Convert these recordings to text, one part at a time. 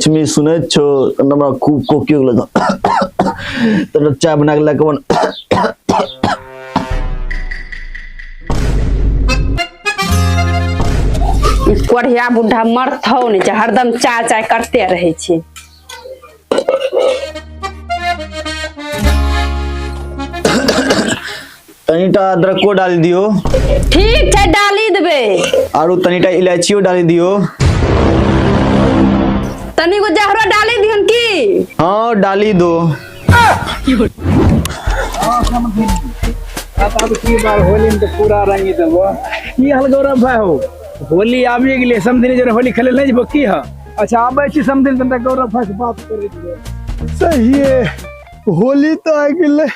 लक्ष्मी सुनै छो हमरा खूब कोकी गेलो तोरा चाय बना के लए के बन। ई कोढ़िया बुढ़ा मरथौ नहि छै, हरदम चाय चाय करते रहै छै। तनिटा अदरको डाल दियो। ठीक छै, डाली देबै। आरो तनिटा इलायचियो डाली दियो। तनिगो जहरो डाली दिहन की? हाँ डाली दो। अब की बार होली में तो पूरा रंगी देबो। की हाल गौरव भाई हो? होली आबि गेलै, समधिनी जरे होली खेले नहीं जेबो की ह? अच्छा आबै छी समधिनी, तनिटा गौरव भाई से बात करै छियै। सही है, होली तो आबि गेलै,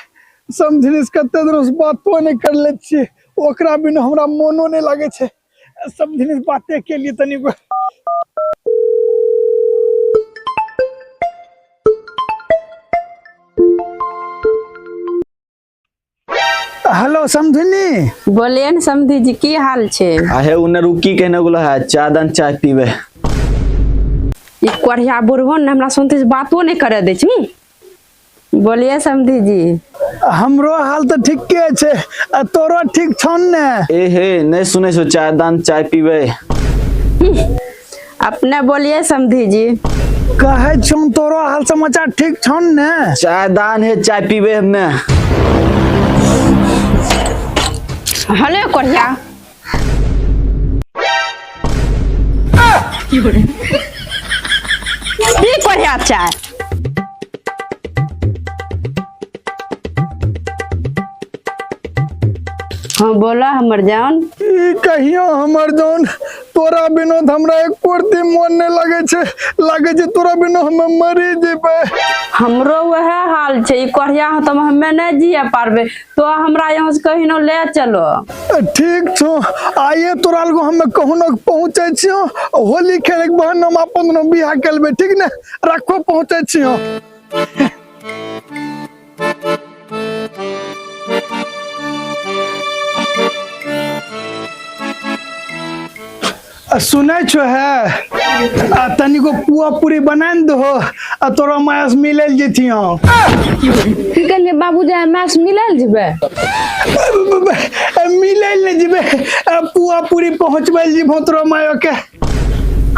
समधिनी से कते देर से बातो नहि करले छियै, ओकरा बिना हमरा मोनो नहि लागै छै। समधिनी से बाते केलियै तनिगो। हेलो समधिनी। बोलिए ने समधी जी, की हाल छै? आहे उन्ने रुकी कहने बोला है चाय दान चाय पीबे। ई कोढ़िया बुढ़बो ने हमरा सुनते से बातो नहि करे दै छै। बोलिए समधी जी। हमरो हाल तऽ ठीके छै, आ तोरो ठीक छौ ने? ए हे नहीं सुने छो चाय दान चाय पीबे। अपने बोलिए समधी जी। कहै छौ तोरो हाल समाचार ठीक छौ ने? चाय दान है चाय पीबे हमे। हेलो कोढ़िया। पी कोढ़िया चाय। हाँ बोला हमर जान। ई कहियो हमर जान, तोरा बिना तऽ हमरा एको रत्ती मोन नहि लगै छै, लागै छै तोरा बिना हम मरि जेबै। हमरो वएह हाल छै, ई कोढ़िया हँ तऽ हमे नहि जिए पारबै, तो हमरा यहाँ से कहीं न ले चलो। ठीक छौ, आइए तोरा लग हमे कहुना पहुँचै छियौ, होली खेले के बहाना हम अपन दुनू बियाह कर लेबै, ठीक ने? रखो, पहुँचै छियौ। सुनै छो है, आ तनिको पुआ पूरी बना ने दहो, आ तोरा माय से मिले लए जैतियौ। की कहलियै बाबूजी, माय से मिले लए जेबै? मिले लए जेबै, आ पुआ पूरी पहुँचबै लए जेबहो तोरा माय के।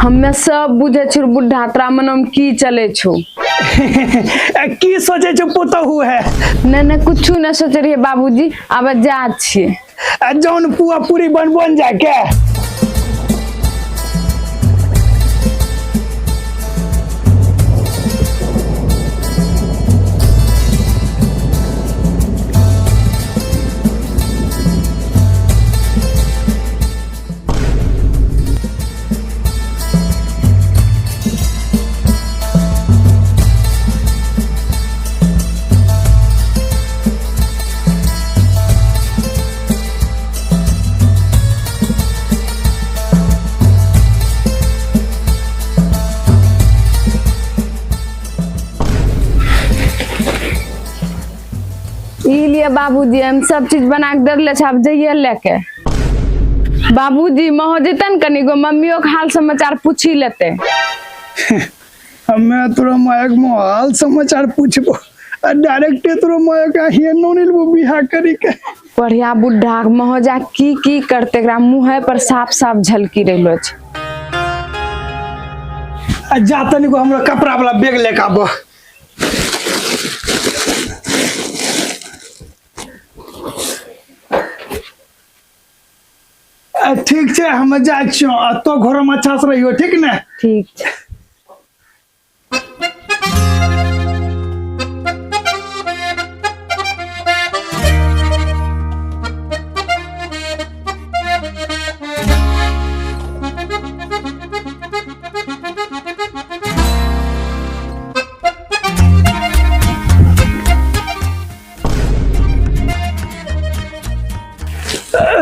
हमे सब बुझै छी बुढ़ा, तोरा मनमे की चलै छौ। की सोचै छौ पुतहु है? नहि नहि, कुछो नहि सोचै रहियै बाबूजी, आब जा छियै। आ जौन पुआ पूरी बनबो ने जाके। ई लिए बाबूजी, हम सब चीज बना के दे देले छै, आब जइए लेके। बाबूजी महो जेतन कनी गो मम्मियो के हाल समाचार पूछी लेते। हमे तोरा मायक मो हाल समाचार पूछबो, आ डायरेक्टे तोरा मायक आहिए नोनी लेबो बियाह करी के। बढ़िया बुढ़ा के महोजा की की करते, एकरा मुँहे पर साफ साफ झलकी रहलो छै। आ जा तनिको हमरा कपड़ा वाला बैग लेके आबो। ठीक छै, हम जाइ छियौ, आ तो घरमे अच्छा से रहियो, ठीक ने? ठीक छै।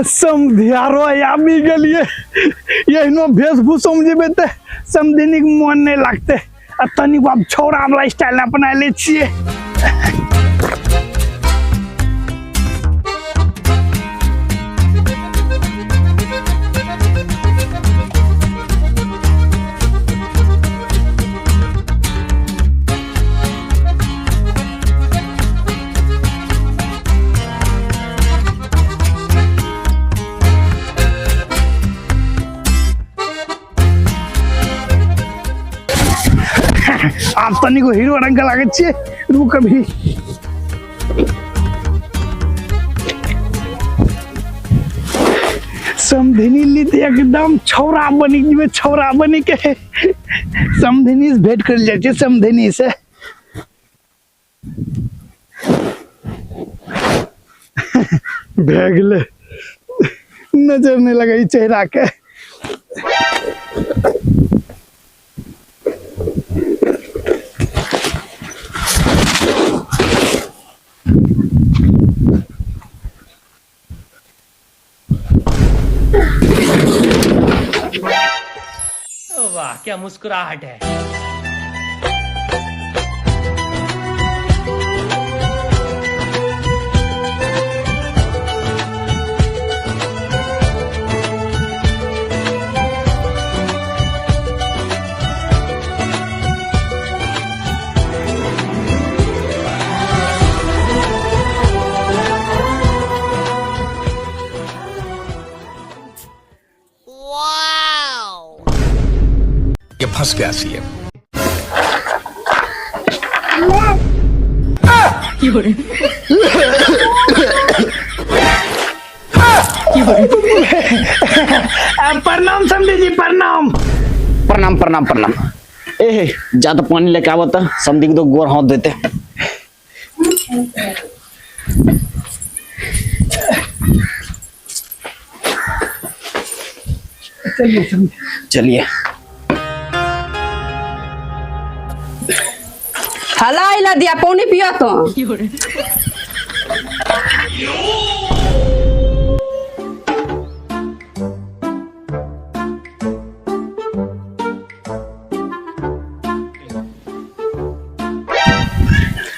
समधियारो आबि गेलियै, एहनो वेशभूषामे जेबै तऽ समधिनीके मोन नहि लागतै, आ तनिको आब छौड़ा वाला स्टाइल अपना लै छियै। आब तनिको हीरो रंग के लागै छियै। रुक अभी। समधिनी ली तऽ एकदम छौरा बनी जेबै, छौरा बनी के समधिनी से भेंट कर जाइ छियै, समधिनी से। भए गेलै, नजर नहि लगै चेहरा के। वाह क्या मुस्कुराहट है। ये फंस गया सीएम। प्रणाम समधी जी, प्रणाम। प्रणाम प्रणाम प्रणाम। ए हे, जा तो पानी लेके आवत, समधी के तो गोर हाथ देते। चलिए समधी। चलिए। हला इला दिया पानी पिया तो।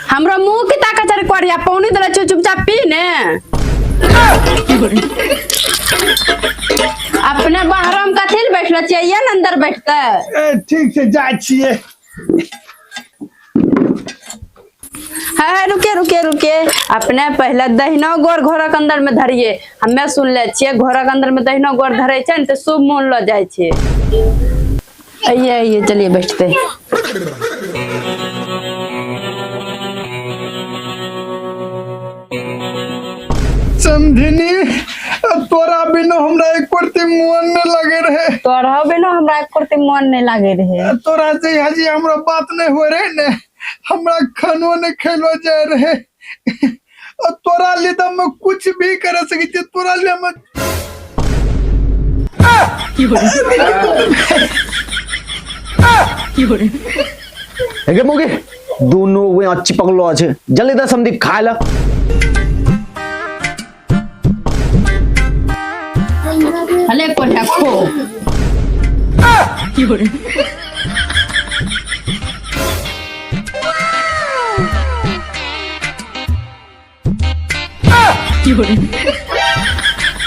हमरा मुंह के ताकत रे कोरिया पानी देला छो, चुपचाप पी ने। अपने बाहरम कथी ले बैठल छियै, ये ने अंदर बैठते। ए, ठीक से जाइ छियै। हाँ, हाँ, रुके रुके रुके, अपने पहले दहिना गोर घरक अंदर में धरिए। हमे सुनले छियै घरक अंदर में दहिना गोर धरे छै ने तऽ शुभ मोन ल जाइ छै। आइए आइए चलिए बैठते। समधिनी, तोरा बिना हमरा एक परती मोन नहीं लगे रहे। तोरा बिना हमरा एक परती मोन नहीं लगे रहे। तोरा से हाजी हमरा बात नहीं हो रहे ने, हमरा खानो नहीं खेलो जाए रहे। और तोरा लिए तो हम कुछ भी कर सके छी, तोरा लिए हम एगे मोगे दोनों वे अच्छी पकड़लो আছে, जल्दी दा समधी खाय ला। हले कोठा खो।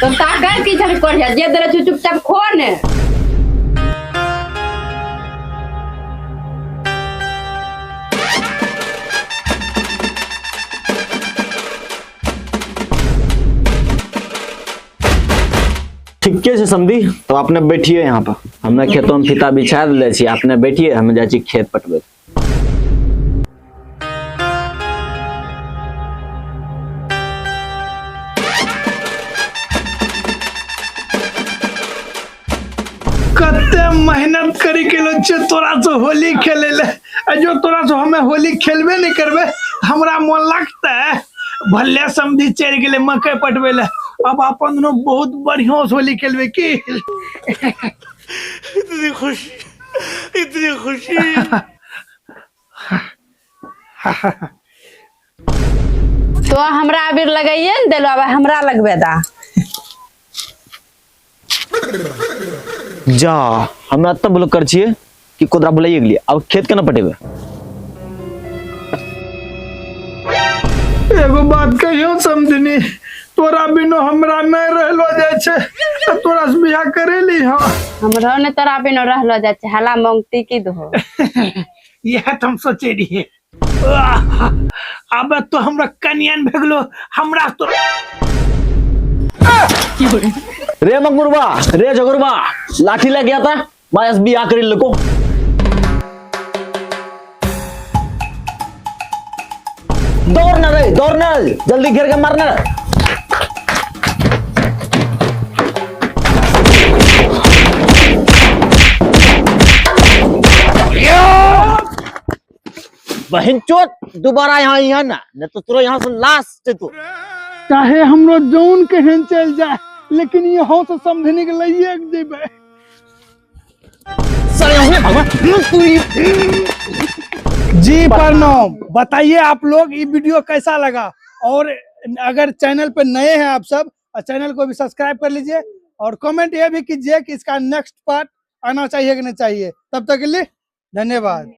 तो ताकर की झड़ कोठा जे दरे चुपचाप खो ने। ठीक है समधी, तो आपने बैठिए यहाँ पर, हमने खेतों में फीता बिछा दे छी, आपने बैठिए, हम जाइ छी खेत पटबे। कते मेहनत करी के लो छे तोरा से होली खेले ले, आ जो तोरा से हमें होली खेलबे नहीं करबे हमरा मन लगता है। भले समधी चढ़ गेले मकई पटबे ले, अब अपन दोनों बहुत बढ़िया से होली खेलबे की। इतनी खुशी, इतनी खुशी। तो हमरा अबीर लगाइए ने देलो, अब हमरा लगबे दा। जा हमरा तब बोल कर छिए कि कोदरा बुलाइए गेलिए, अब खेत केना पटेबे। एगो बात कहियो समधिनी, तोरा बिनो हमरा नहीं रहलो जाय छै, त तोरा से बियाह करेली। हां हमरो ने तोरा बिनो रहलो जाय छै, हाला मांगती की दो। यह त हम सोचे रहिए। अब तो हमरा कनियन भेगलो, हमरा तो रे मंगुरबा, रे झगुरबा, लाठी ले गया था, बस बियाह करी लको। दौड़ ना रे, दौड़ ना, जल्दी घेर के मारना। बहन चोट दोबारा यहाँ यहाँ ना, नहीं तो तोरा यहाँ से लाश से तू। चाहे हमरो जौन केहन चल जाए, लेकिन यहाँ से समझने के लिए जेबे। जी प्रणाम। बताइए आप लोग ये वीडियो कैसा लगा, और अगर चैनल पर नए हैं आप सब और चैनल को भी सब्सक्राइब कर लीजिए, और कमेंट ये भी कीजिए कि इसका नेक्स्ट पार्ट आना चाहिए कि नहीं चाहिए। तब तक के लिए धन्यवाद।